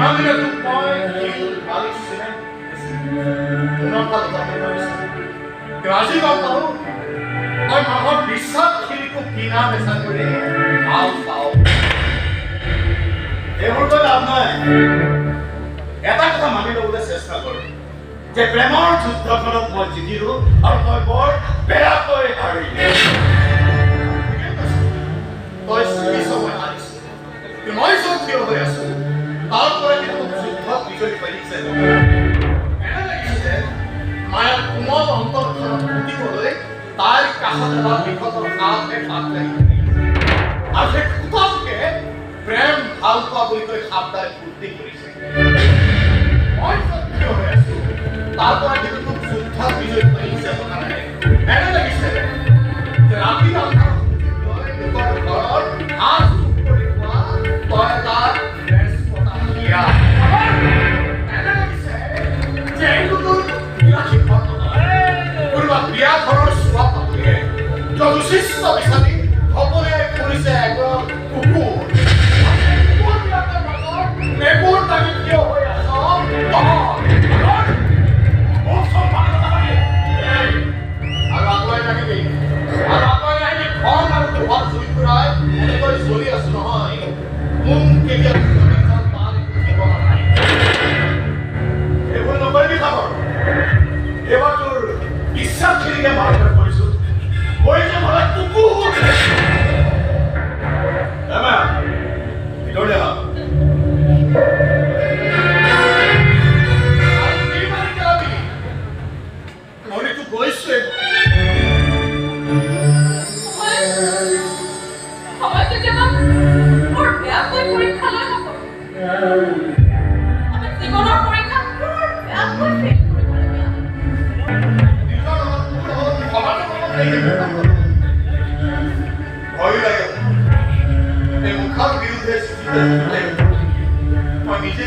ইমান দিনে তোক মই শিল বালি চিমেণ্ট কিন্তু আজি গম পালো তই মানুহৰ বিশ্বাসখিনিকো কিনা বেচা কৰি ভাল পাওঁ। এইবোৰ কৈ লাভ নাই। এটা কথা মানি ল'বলৈ চেষ্টা কৰ যে প্ৰেমৰ যুদ্ধখনত মই জিকিলো আৰু তই বৰ বেয়াকৈ হাৰিলি। ঠিকেই কৈছ। তই জিকিছ, মই হাৰিছো। কিন্তু মই য'ত থিয় হৈ আছো, তাৰ পৰা কিন্তু মোক যুদ্ধত বিজয়ী কৰিছে। এনে লাগিছে মায়াৰ কোমল অন্তৰখনত ফুটিবলৈ তাইৰ কাষত এটা বিষধৰ সাপে ফাট লাগি ধৰিছে আৰু সেই খুটাটোকে প্ৰেম ভাল পোৱা বুলি কৈ সাপডালে ফূৰ্তি কৰিছে। মই য'ত থিয় হৈ আছো, তাৰ পৰা কিন্তু তোক যুদ্ধত বিজয়ী কৰিছে থকা নাই। এনে লাগিছে যে ৰাতি আন্ধাৰত সুযোগ লৈ লোকৰ ঘৰৰ হাঁহ চুৰ কৰি খোৱা তই এটা বেচপতা শিয়াল। এনে লাগিছে যে এইটো তোৰ বিলাসী ঘৰ নহয়, কোনোবা বিয়া ঘৰৰ চোৱা পাতলিয়ে যথেষ্ট বিচাৰি সকলোৱে ফুৰিছে এগল কুকুৰ। কুকুৰবিলাকৰ মাজত নেগুৰ দাঙি থিয় হৈ আছ তহঁত। মোক চব পাগল নালাগে। আৰু আঁতৰাই নাহিবি, আৰু আঁতৰাই নাহিবি। খং আৰু দুখৰ জুইকুৰাই এনেকৈ জ্বলি আছো নহয়, কোন কেতিয়া জ্বলি যাম তাৰ একো ঠিকনা নাই। এইবোৰ নকৰিবি সাগৰ। এইবাৰ তোৰ বিশ্বাসখিনিকে মাৰ কৰিছো। মই যে মৰা কুকুৰ। এ মায়া, ভিতৰলৈ আহা। আৰু কি মাৰি পেলাবি? মৰিতো গৈছোৱে। সময় কেতিয়াবা বৰ বেয়াকৈ পৰীক্ষা লৈ থাকোঁ। আমি জীৱনৰ পৰীক্ষাত বৰ বেয়াকৈ ফেইল কৰিবলগীয়া হয়। নিজৰ লগত, তোৰ লগত, সমাজৰ লগত এই যে কাম কৰোঁ। ভয়ো লাগে। এই মুখাৰ বিৰুদ্ধে যুঁজিতে যুঁজিতে মই নিজে